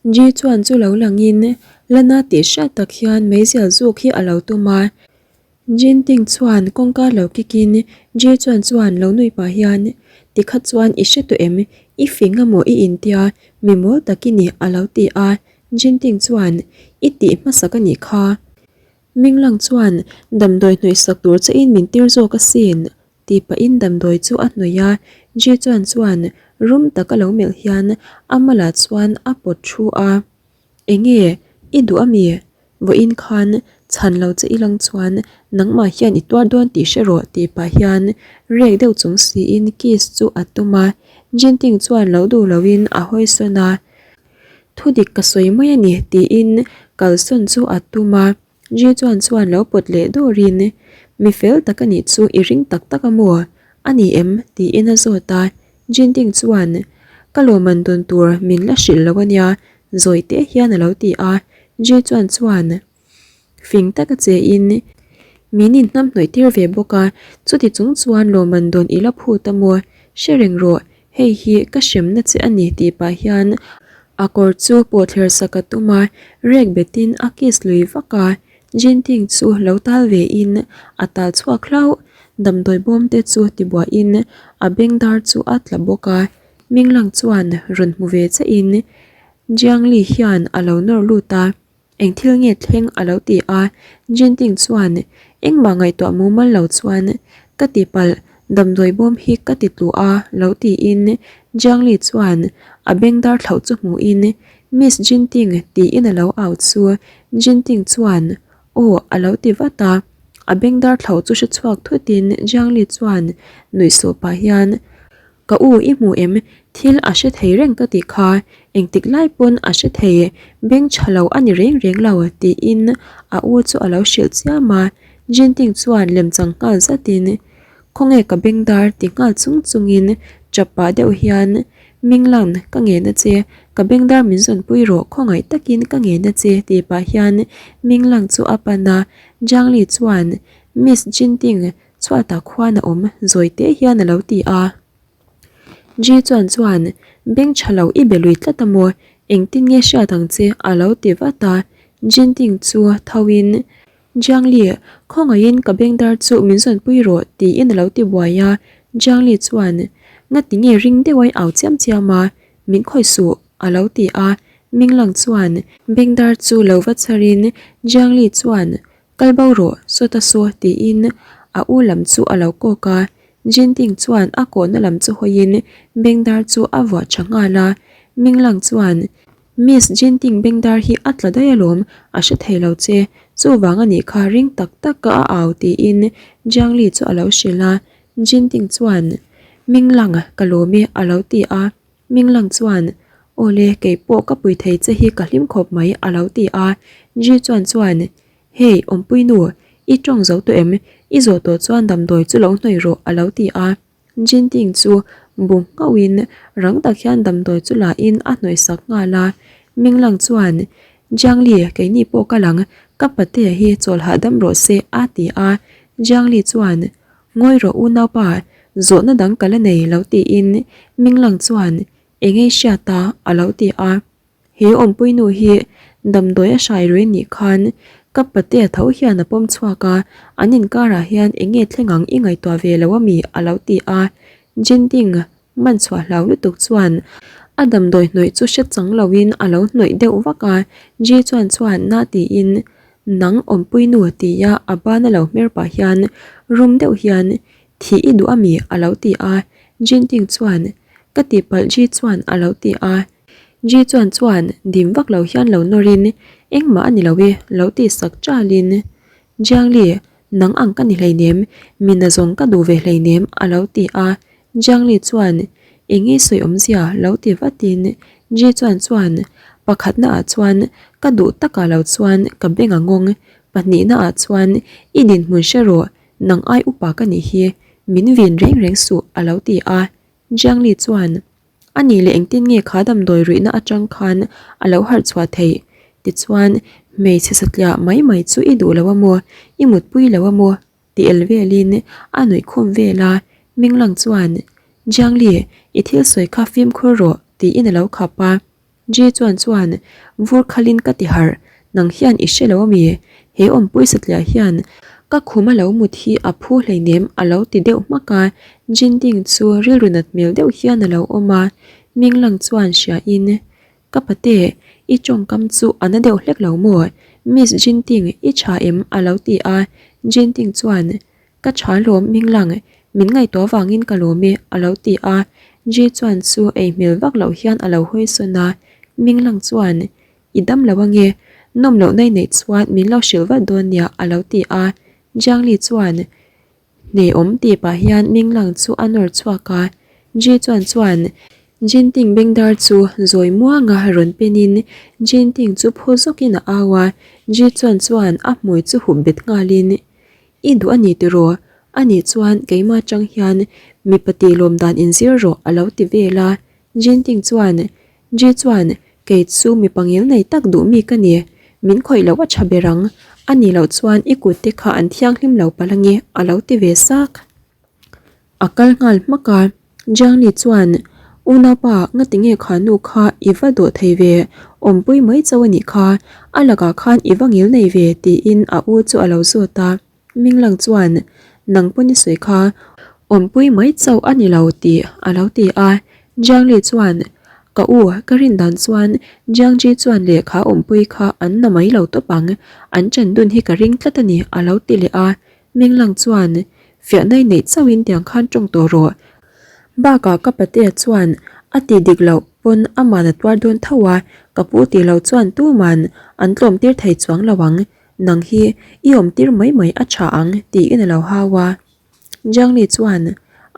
Ji chuan chu lo langin Lana tih hriat tak hian meizial zuk hi a lo tum a. Jinting chuan kawngka lo kikin Ji chuan chuan lo nui pah hian, Tikha chuan i hre tawh em? I fing amaw i intia mi mawl tak i ni a lo ti a. Jinting chuan, I tih hmasak a nih kha. Minglang chuan damdawi hnawih sak tur che in min tir zawk asin tih pahin damdawi chu a hnawih a, Ji chuan chuan rum taka lo melh hian a malah chuan a pawt thu a, Enge i duh ami? Vawiin khan chhan lo che ilang chuan nangmah hian i tuar dawn tih hre rawh tih pah hian rek deuh chung siin kiss chu a tum a, Jinting chuan lo duh loin a hawi sawn a. Thu dik ka sawi mai a ni tiin kalsawn chu a tum a, Ji chuan chuan lo pawt leh dawrin mi fel tak a nih chu i ring tak tak a maw? A ni em? tiin a zawt a, Jinting chuan ka lawmman dawn tur min la hrilh lo a nia zawi teh hian a lo ti a, Ji chuan chuan. Fing taka che in min in hnam hnawih tir ve bawk a, chuti chung chuan lawmman dawn i la phut a maw? Hre reng rawh, hei hi ka hremna che a ni tih pah hian a kawr chu pawh thler sak a tum a, rek bet in a kiss lui vak a, Jinting chu lo tal ve in a tal chhuak hlauh, damdawi bawm te chu tibuah in a beng dar chu a tla bawk a, Minglang chuan rawn hmu ve che in Jiangli hian a lo nawr lut a. Eng thil nge thleng a lo ti a, Jinting chuan engmah ngaihtuah mumal lo chuan ka ti palh, damdawi bawm hi ka ti tlu a lo tiin Jiangli chuan a beng dar thlauh chu hmuhin Miss Jinting tiin a lo au chu Jinting chuan aw a lo ti vat a, a beng dar thlauh chu hre chhuak thutin Jiangli chuan nuihsawh pah hian Ka u i hmu em? Thil a hre thei reng ka tih kha, engtik lai pawn a hre thei, beng tha lo a ni reng reng lo tiin a u chu a lo hrilh chiam a, Jinting chuan lemchang nghal zatin Khawnge ka beng dar ti nghal chung chungin tap pah deuh hian Minglan ka ngen a che, ka beng dar min zawnpui rawh khawngaih takin ka ngen a che tih pah hian Minglang chu a pan a, Jiangli chuan Miss Jinting Chhuatah khuan a awm zawi te hian a lo ti a. Ji chuan chuan beng tha lo i be lui tlat a maw, engtin nge hriat ang che a lo ti vat a. Jinting chu tho in, Jiangli, khawngaihin ka bengdar chu min zawnpui rawh tiin a lo ti buai a. Jiangli chuan, Ngati nge ring deuh a i au chiam chiam a, min khawih suh a lo ti a. Minglang chuan bengdar chu lo va chhar in Jiangli chuan, Kal bo rawh, sawta saw tiin a u lam chu a lo kawk a, Jinting chuan a kawhna lam chu hawiin Bengdar chu a vuah tha nghal a, Minglang chuan Miss Jinting Bengdar hi a tla daih alawm, a hre thei lo che, chuvang a nih kha ring tak tak ka a au tiin Jiangli chu a lo hrilh a, Jinting chuan Minglang ka lawm e a lo ti a. Minglang chuan, Awle, kei pawh ka pui thei che hi ka hlim khawp mai a lo ti a. Ji chuan chuan, Hei, awmpui nu, i tawng zo tawh em? I zawh tawh chuan damdawi chu lo hnawih rawh a lo ti a. Jinting chu bu nghauhin rang tak hian damdawi chu la in a hnawih sak nghal a. Minglang chuan, Jiangli, keini pawh ka lang, ka patea hi chawl hahdam rawh se a ti a. Jiangli chuan, Ngawi rawh unaupa, zawhna dang ka la nei lo tiin Minglang chuan eng ei hriat a a lo ti a. He awmpui nu hi damdawi a hrai rui nih khan ka patea tho hian a pawm chhuak a, an inkarah hian eng nge thleng ang i ngaihtuah ve lo ami a lo ti a. Jinting man chhuah hlau lutuk chuan a damdawi hnawih chu hre chang loin a lo hnawih deuh vak a, Ji chuan chuan na tiin Nang awmpui nu tia a ban a lo hmer pah hian rum deuh hian thih i duh ami a lo ti a, Jinting chuan ka tihpalh Ji chuan a lo ti a, Ji chuan chuan dim vak lo hian lo nawr in engmah a ni lo e lo ti sak chal in Jiangli nang ang ka ni hleinem mi na zawng ka duh ve hleinem a lo ti a, Jiangli chuan eng nge sawi awmzia lo ti vatin Ji chuan chuan pakhatna ah chuan ka duh takah lo chuan ka beng a ngawng, pahnihna ah chuan i dinhmun hre rawh nang ai upa ka nih hi min vin reng reng suh a lo ti a, Jiangli chuan a nih leh engtin nge kha damdawi ruihna atang khan a lo harh chhuah theih tichuan hmeichhe satliah mai mai chu i duh lo a maw i mutpui lo a maw Ti el velin a nuih khum vel a, Minglang chuan, Jiangli, i thil sawi kha fimkhur rawh, tiin a lo khap a. Ji chuan chuan vur khalin ka ti harh, nang hian i hre lo ami? He awmpui satliah hian ka khum a lo mut hi a phu hleinem a lo ti deuh hmak a, Jinding chu rilru nat hmel deuh hian a lo awm a, Minglang chuan hria in Ka pate, i tawngkam chu a na deuh hlek lo maw? Miss Jinting, i tha em? a lo ti a, Jinting chuan Ka tha lawm Minglang, min ngaihtuah vangin ka lawm e a lo ti a, Ji chuan chu ei hmel vak loh hian a lo hawi sawn a, Minglang chuan I dam lo ange, nawm loh na i neih chuan min lo hrilh vat dawn nia a lo ti a, Jiangli chuan Hneawm tih pah hian Minglang chu a nawr chhuak a, Ji chuan chuan Jinting bengdar chu zawi muanga rawn penin Jinting chu phu zawkin a au a, Ji chuan chuan a hmui chu hup bet nghalin I duh a ni tiraw? Anih chuan keimah atang hian mipa tih lawm dan inzir rawh a lo ti vel a. Jinting chuan, Ji chuan, kei chu mipa ngil nei tak duh mi ka ni. Min khawih loh a tha ber ang. A nih loh chuan i kut te kha an thianghlim lo palh ange a lo ti ve sak. A kal nghal hmak a, Jiangli chuan, Unaupa, ngatinge kha nu kha i va dawh thei ve, awmpui mai chauh a nih kha, a lakah khan i va ngil nei ve, tiin a u chu a lo zawt a. Minglang chuan, Nang pawn i sawi kha, awmpui mai chauh a ni lo tih a lo ti a. Jiangli chuan, Ka u, ka rin dan chuan Jiangji chuan lehkha awmpui kha an na mai lo tawp ang, an ṭan dun hi ka ring tlat a ni, a lo ti leh a. Minglang chuan fiahna i neih chauhin tiang khan tawng tawh rawh. Bakah ka patea chuan a ti dik loh pawn aman a tuar dawn tho a, ka pu tih loh chuan tuman an tlawm tir thei chuang lo ang, nang hi i awm tir mai mai a tha ang tiin a lo hau a. Jiangli chuan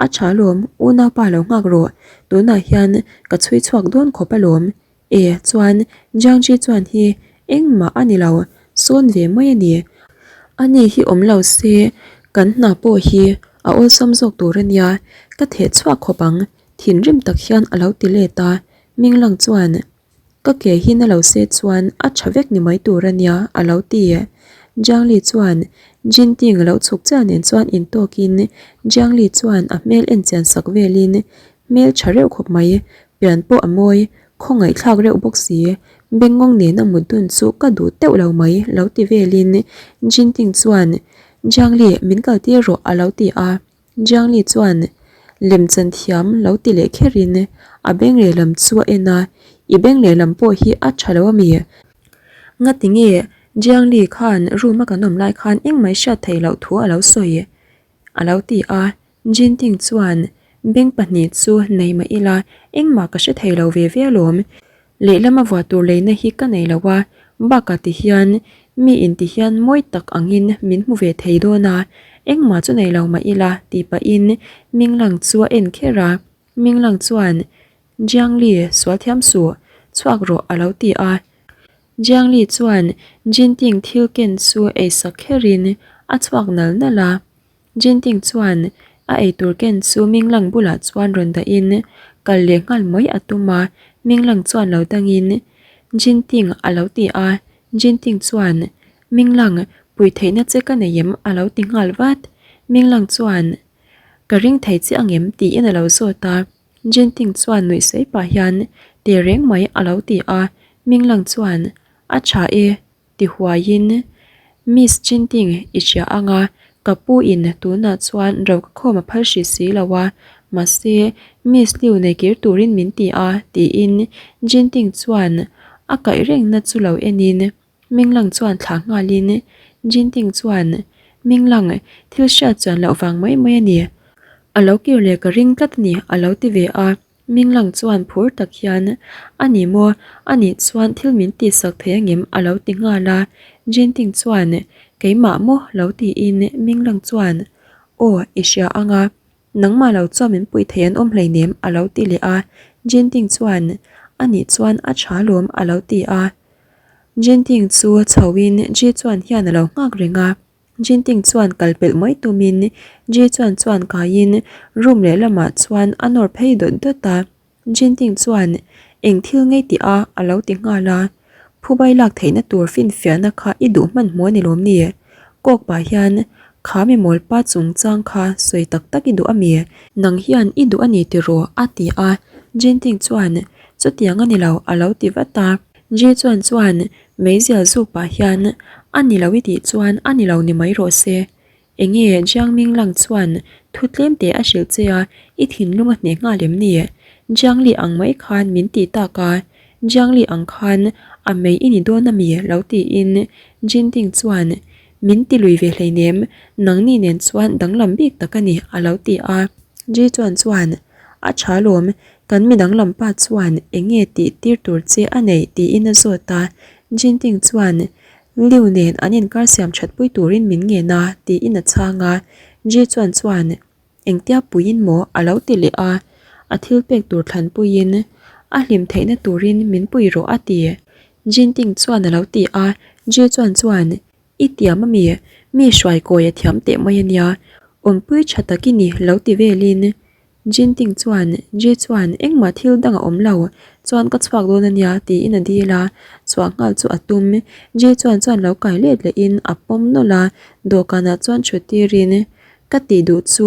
a tha lawm unaupa lo nghak rawh, tunah hian ka chhui chhuak dawn khawp alawm E chuan Jiangji chuan hi engmah a ni lo, sawn ve mai a ni. Ani hi awm lo se kan hna pawh hi a awlsam zawk tur a nia, ka theh chhuak khawp ang, thinrim tak hian a lo ti let a. Minglang chuan ka ke hi na lo se chuan a tha vek ni mai tur a nia a lo ti. Jiangli chuan Jinting a lo chhuk chiah nen chuan intawkin Jiangli chuan a hmel en chian sak velin Hmel tha reuh khawp mai, pian pawh a mawi, khawngaihthlak reuh bawk si, bengngawng nena mut dun chu ka duh teuh lo mai lo ti velin Jinting chuan Jiangli min kal tir rawh a lo ti a, Jiangli chuan lemchan thiam lo ti leh kherin a beng lehlam chu a en a, I beng lehlam pawh hi a tha lo ami? Ngati nge Jiangli khan room a kan awm lai khan engmah hriat theih loh thu a lo sawi a lo ti a. Jinting chuan, Beng pahnih chu nei mah ila, engmah ka hre thei lo ve ve alawm. Lehlama vuah tur leina hi ka nei lo a, bakah ti hian mi in ti hian mawi tak angin min hmu ve thei dawn a, engmah chu nei lo mah ila tih pahin Minglang chu a en kher a. Minglang chuan, Jiangli, sual thiam suh, chhuak rawh a lo ti a. Jiangli chuan Jinting thil ken chu eisak kherin a chhuak nal nal a. Jinting chuan a eitur ken chu Minglang bulah chuan rawn dahin kal leh nghal mai a tum a, Minglang chuan lo dangin Jinting a lo ti a, Jinting chuan Minglang pui theihna che ka nei em a lo ti nghal vat, Minglang chuan ka ring thei che angem tiin a lo zawt a, Jinting chuan nuih sawi pah hian teh reng mai a lo ti a, Minglang chuan a tha e Ti huaiin, Miss Chinting i hria ang a, ka pu in tunah chuan ro ka khawm a phal hrih si lo a, mahse Miss Liu nei kir turin min ti a, tiin Jinting chuan a kaih rengna chu lo enin Minglang chuan thlah nghalin Jinting chuan, Minglang, thil hriat chuan loh vang mai mai a ni. A lo kir leh ka ring tlat a ni, a lo ti ve a. Minglang chuan phur tak hian, A ni maw? A nih chuan thil min tihsak thei angem? a lo ti nghal a. Jinting chuan, Keimah maw? lo tiin Minglang chuan, Aw, i hria ang a. Nangmah lo chuan min puih thei an awm hleinem a lo ti leh a. Jinting chuan, A nih chuan a tha lawm a lo ti a. Jinting chu chhoin Ji chuan hian a lo nghak reng a. Jinting chuan kal pelh mai tumin Ji chuan chuan kaiin room lehlamah chuan a nawr phei dawt dawt a. Jinting chuan eng thil ngei tih a a lo ti nghal a. Phubai lak theihna tur finfiahna kha i duh hmanhmawh a ni lawm ni? Kawk pah hian kha mi mawlpa chungchang kha sawi tak tak i duh a mi? Nang hian i duh a ni tiraw? a ti a. Jinting chuan. Chutiang a ni lo, a lo ti vat a. Ji chuan chuan meizial zuk pah hian, A ni lo i tih chuan a ni lo ni mai rawh se. Enge Jiang Ming Lang chuan thu tlem teh a hrilh che a, i thinlung a hneh nghal em ni? Jiang Li ang mai khan min tih tak a, Jiang Li ang khan a mei i ni dawn a mi? lo tiin Jin Ting chuan Min ti lui ve hleinem, nangni nen chuan danglam bik tak a ni a lo ti a. Ji chuan chuan A tha lawm, kan mi danglam pa chuan eng nge tih tir tur che a neih tiin a zawt a. Jinting chuan Liu nen an inkar siam that pui turin min ngen a tiin a chhang a. Ji chuan chuan Engtia puiin maw a lo ti leh a, a thil pek tur thlan puiin a hlim theihna turin min pui rawh a ti. Jinting chuan a lo ti a, Ji chuan chuan I tiam a mi, mi hruai kawi a thiam teh mai a nia, awmpui tha tak i ni lo ti velin. Jinting chuan Ji chuan engmah thil dang a awm lo, chuan ka chhuak dawn a nia tiin a dil a, chhuah nghal chu a tum. Ji chuan chuan lo kai let lehin a pawm nawlh a, dawhkanah chuan thut tirin Ka tih duh chu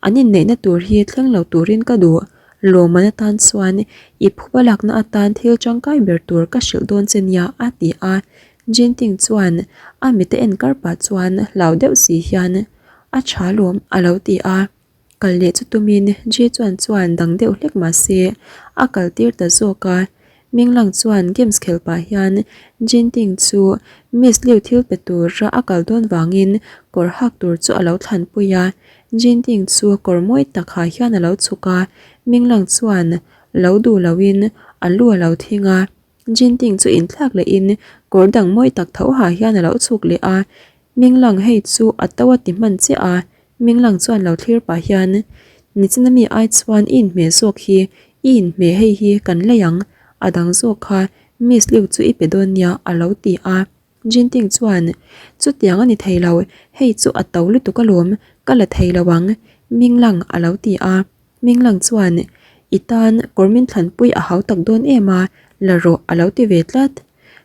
an inneihna tur hi thleng lo turin ka duh. Lawmman atan chuan i phuba lakna atan thil tangkai ber tur ka hrilh dawn che nia a ti a. Jinting chuan a mit a en kar pah chuan hlau deuh si hian a tha lawm a lo ti a. Kal leh chu tumin Ji chuan chuan dang deuh hlek mah se a kal tir ta zawk a. Minglang chuan games khel pah hian Jinting chu Miss Liu thil pe tura a kal dawn vangin kawr hak tur chu a lo thlanpui a. Jinting chu kawr mawi tak ha hian a lo chhuk a, Minglang chuan lo duh loin a lu a lo thing a. Jinting chu inthlak lehin kawr dang mawi tak tho ha hian a lo chhuk leh a. Minglang hei chu a to a ti hman chiah a, Minglang chuan lo thlir pah hian, Nichina mi ai chuan i inhmeh zawk hi, i inhmeh hei hi kan lei ang, a dang zawk kha Miss Liu chu i pe dawn nia a lo ti a. Jinting chuan, Chutiang a ni thei lo, hei chu a to lutuk alawm, ka la thei lo ang, Minglang a lo ti a. Minglang chuan, I tan kawr min thlanpui a hau tak dawn em a, la rawh a lo ti ve tlat.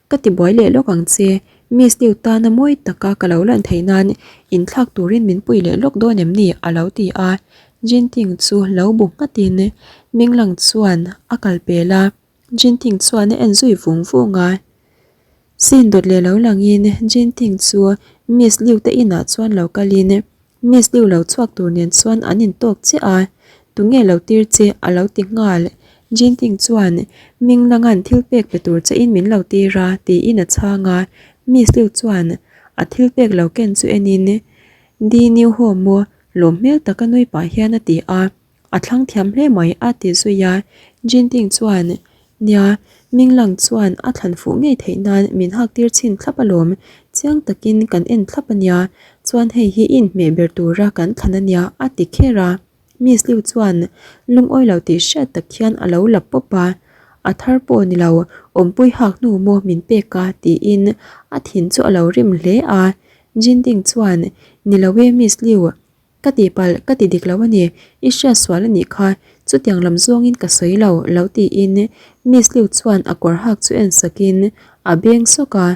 Ka ti buai leh lawk ang che, Miss Liu tana mawi taka ka lo lan theih nan inthlak turin min pui leh lawk dawn em ni? a lo ti a. Jinting chu lo bu nghatin Minglang chuan a kal pel a. Jinting chuan a en zui vung vung a. Sin dawt leh lo langin Jinting chu Miss Liu te inah chuan lo kalin Miss Liu lo chhuak tur nen chuan an intawk chiah a, tunge lo tir che a lo ti nghal. Jinting chuan Minglanga'n thil pek pe tur che in min lo tir a tiin a chhang a, Miss Liu chuan a thil pek lo ken chu enin Di New Home maw lawm hmel taka nui pah hian a ti a. A thlang thiam hle mai a ti zui a, Jinting chuan, Nia, Minglang chuan a thlan fuh ngei theih nan min hak tir chhin thlap alawm, chiang takin kan en thlap a nia, chuan hei hi i inhmeh ber tura kan thlan a nia a ti kher a. Miss Liu chuan lungawi lo tih hriat tak hian a lo la pawp a, A thar pawh ni lo, awmpui hak hnu maw min pek a tiin a thin chu a lo rim hle a. Jinting chuan, Ni lo e Miss Liu, Ka tihpalh, ka ti dik lo a ni, i hriat sual a nih kha, chutiang lam zawngin ka sawi lo, lo tiin Miss Liu chuan a kawr hak chu en sakin a beng sawk a,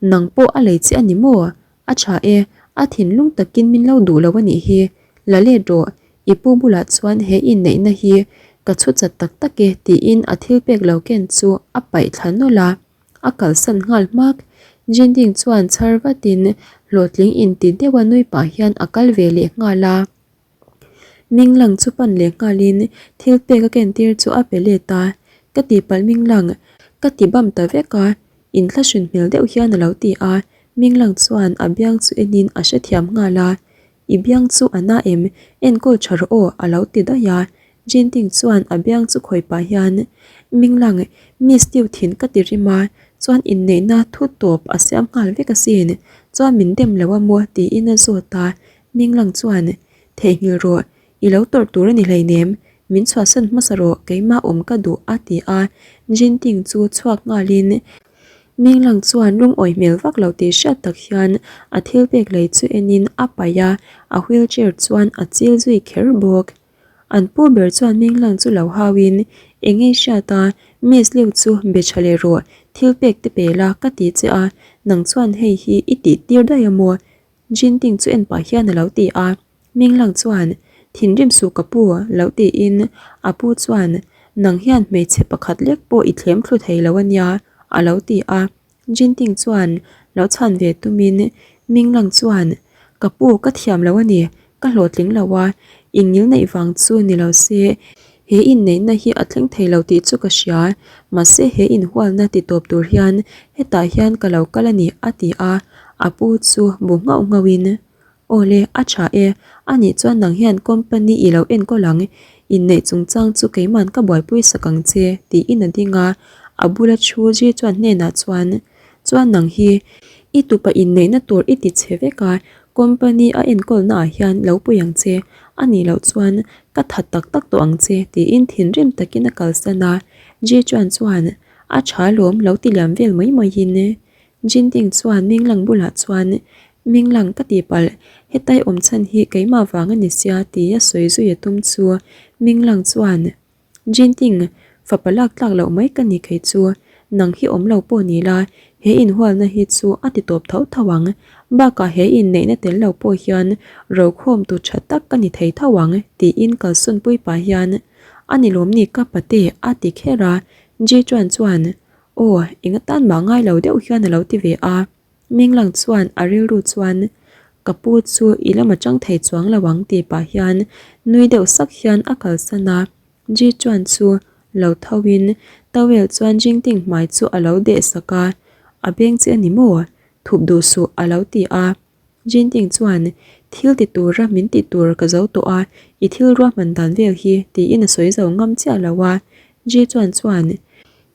Nang pawh a lei che a ni maw? A tha e, a thinlung takin min lo duh lo a nih hi, la let rawh, i pu bulah chuan he inneihna hi ka chhu chat tak tak e tiin a thil pek lo ken chu a paih thla nawlh a. A kalsan nghal hmak. Jinding chuan chhar vatin hlawhtling inti deuha nui pah hian a kal ve leh nghal a. Minglang chu pan leh nghalin thil pek a kentir chu a pe let a. Ka tihpalh Minglang, ka ti bam ta vek a, inthlahrin hmel deuh hian a lo ti a. Minglang chuan a biang chu enin a hrethiam nghal a. I biang chu a na em? Enkawl tha rawh aw a lo ti daih a. Jinting chuan a biang chu khawi pah hian, Minglang, Miss Tiu thin ka ti rim a, chuan inneihna thu tawp a siam nghal vek asin, chuan min dem lo a maw tiin a zawt a. Minglang chuan, Theihnghilh rawh, i lo tawrh tur a ni hleinem, min chhuahsan hmasa rawh, keimah awm ka duh a ti a. Jinting chu chhuak nghalin, Minglang chuan lungawi hmel vak lo tih hriat tak hian a thil pek lei chu enin a paih a, a wheelchair chuan a chil zui kher bawk. An pu ber chuan Minglang chu lo hauin, Eng nge hriat a, Miss Liu chu be tha leh rawh, thil pek te pe la ka ti che a, nang chuan hei hi i tih tir daih a maw? Jinting chu en pah hian a lo ti a. Minglang chuan, Thinrim suh ka pu, lo tiin a pu chuan. Nang hian hmeichhe pakhat lek pawh i thlem thlu thei lo a nia, a lo ti a. Jinting chuan lo chhan ve tumin Minglang chuan, Ka pu, ka thiam lo a ni, ka hlawhtling lo a, ingil neih vang chu ni lo se, he inneihna hi a thleng thei lo tih chu ka hria, mahse he inhualna ti tawp tur hian hetah hian ka lo kal a ni, a ti a, a pu chu bu nghauh nghauhin. Awle, a tha e. Anih chuan nang hian company i lo enkawl ang, inneih chungchang chu keiman ka buaipui sak ang che, tiin a ding a. A bula thu Ji chuan hnenah chuan, Chuan nang hi, i tupa inneihna tur i ti chhe vek a, company a enkawlna ah hian lo pui ang che, anih loh chuan ka that tak tak tawh ang che, tiin thinrim takin a kalsan a. Ji chuan chuan, A tha lawm, lo ti liam vel mai maiin. Jinting chuan Minglang bulah chuan, Minglang ka tih palh, hetai awm chhan hi keimah vang a ni sia tia sawi zui a tum chu Minglang chuan, Jinting, fapa lak tlak loh mai ka ni kei chu, nang hi awm lo pawh ni la, he inhualna hi chu a ti tawp tho tho ang, bakah he inneihna tel lo pawh hian rokhawm tu tha tak ka ni thei tho ang tiin kalsawnpui pah hian, A ni lawm ni ka pate a ti kher a, Ji chuan chuan, Aw, eng atan mah ngai lo deuh hian a lo ti ve a. Minglang chuan a rilru chuan, Ka pu chu i lam a chang thei chuang lo ang tih pah hian nui deuh sak hian a kalsan a. Ji chuan chu lo tho in towel chuan Jingting hmai chu a lo deh sak a, A beng che a ni maw? Thup duh suh a lo ti a. Jinting chuan, Thil ti tura min tih tur ka zo tawh a, i thil ruahman dan vel hi, tiin a sawi zo ngam chiah lo a. Ji chuan chuan,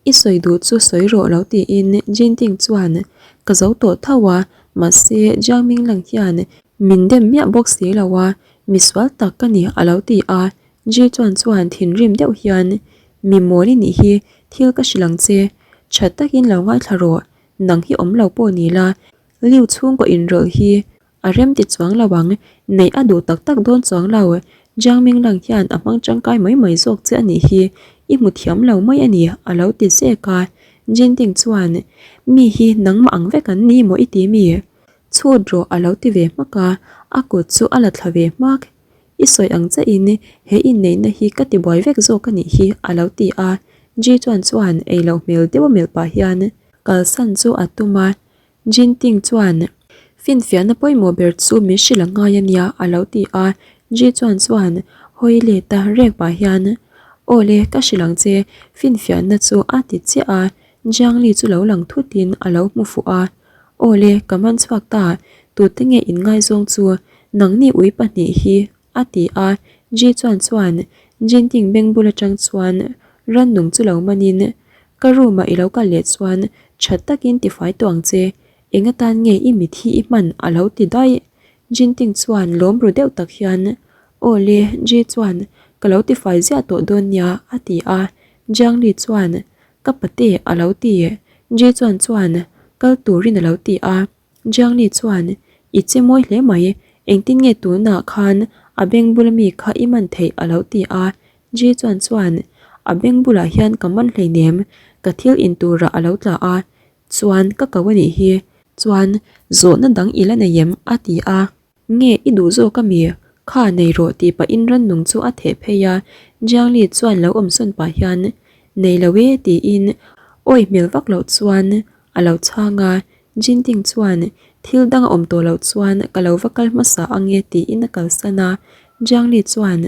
I sawi duh chu sawi rawh lo tiin Jinting chuan, Ka zo tawh tho a, mahse Jiang Minglang hian min dem miah bawk si lo a, misual tak ka ni a lo ti a. Ji chuan chuan thinrim deuh hian, Mi mawl i nih hi, thil ka hrilh ang che, tha takin lo ngaithla rawh, nang hi awm lo pawh ni la, Liu chhungkaw inrawlh hi a rem ti chuang lo ang, neih a duh tak tak dawn chuang lo. Jiang Minglang hian a hmang tangkai mai mai zawk che a nih hi, i hmu thiam lo mai a ni, a lo ti zek a. Jinting chuan, Mi hi nangmah ang vek an ni maw i ti mi? Chhut rawh a lo ti ve hmak a, a kut chu a la thla ve hmak. I sawi ang chiahin he inneihna hi ka tibuai vek zawk a nih hi, a lo ti a. Ji chuan chuan ei loh hmel deuh a melh pah hian kalsan chu a tum a. Jinting chuan, Finfiahna pawimawh ber chu min hrilh a ngai a nia, a lo ti a. Ji chuan chuan hawi let a rek pah hian, Aw le, ka hrilh ang che, finfiahna chu a ti chiah a. Jiang Li chu lo lang thutin a lo hmu fuh a. Aw le, ka man chhuak ta, tute nge inngaizawng chu, nangni ui pahnih hi, a ti a. Ji chuan chuan Jinting beng bul atang chuan rannung chu lo manin, Ka room ah i lo kal leh chuan tha takin tifai tawh ang che, eng atan nge i mit hi i hman a lo ti daih. Jinting chuan lawm ru deuh tak hian, Aw le, Ji chuan ka lo tifai ziah tawh dawn nia a ti a. Jiang Li chuan, Ka pate a lo ti. Ji chuan chuan kal turin a lo ti a. Jiang Li chuan, I che mawi hle mai, engtin nge tunah khan a beng bula mi kha i man theih a lo ti a. Ji chuan chuan, A beng bulah hian ka man hleinem, ka thil in turah a lo tla a, chuan ka ko a nih hi, chuan zawhna dang i la nei em? a ti a. Nge i duh zawk a mi? Kha nei rawh tih pahin rannung chu a theh phei a, Jiang Li chuan lo awmsawn pah hian, Nei lo e tiin awi hmel vak loh chuan a lo chhang a, Jinting chuan thil dang a awm tawh loh chuan ka lo va kal hmasa ang e tiin a kalsan a, Jiang Li chuan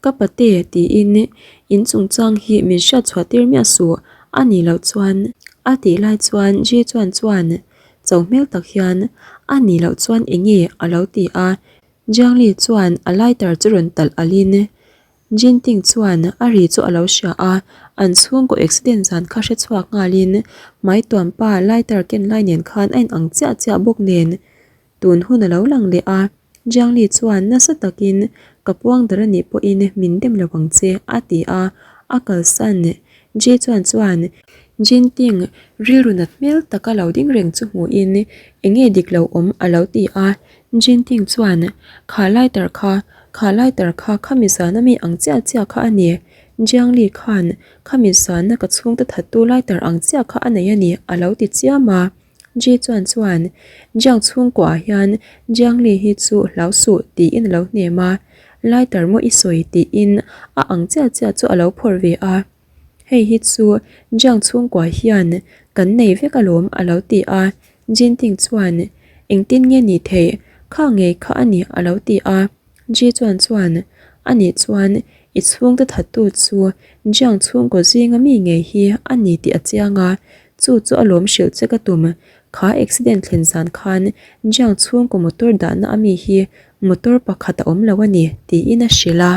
Ka pate tiin in chungchang hi min hriat chhuah tir miah suh a nih loh chuan a tih lai chuan Ji chuan chuan Cho hmel tak hian a nih loh chuan eng nge a lo ti a, Jiang Li chuan a lighter chu rawn talh alhin Jinting chuan a ri chu a lo hria a, an chhungkaw accident zan kha hre chhuak nghalin hmaituam pa lighter ken lai nen khan a inang chiah chiah bawk nen tun hun a lo lang leh a. Jiang Li chuan nasa takin ka puang dar a nih pawhin min dem lo ang che a ti a, a kalsan. Ji chuan chuan Jinting rilru nat hmel taka lo ding reng chu hmuhin eng nge dik lo awm a lo ti a, Jinting chuan kha lighter kha, kha lighter kha khami zana mi ang chiah chiah kha a ni, Jiang Li khan khami zana ka chhungte thattu lighter ang chiah kha a nei a ni a lo ti chiam a. Ji chuan chuan, Jiang chhungkuah ah hian Jiang Li hi chu hlau suh tiin a lo hnem a, lighter maw i sawi tiin a ang chiah chiah chu a lo phawrh ve a. Hei hi chu Jiang chhungkua hian kan nei vek alawm a lo ti a. Jinting chuan, Engtin nge ni theih? Kha ngei kha a ni a lo ti a. Ji chuan chuan, A nih chuan i chhungte thattu chu Jiang chhungkaw zinga mi ngei hi a ni tih a chiang a, chu chu a lawm hrilh che ka tum. Kha accident thlen zan khan Jiang chhungkaw motor dahna a mi hi motor pakhat a awm lo a ni, tiin a hrilh a.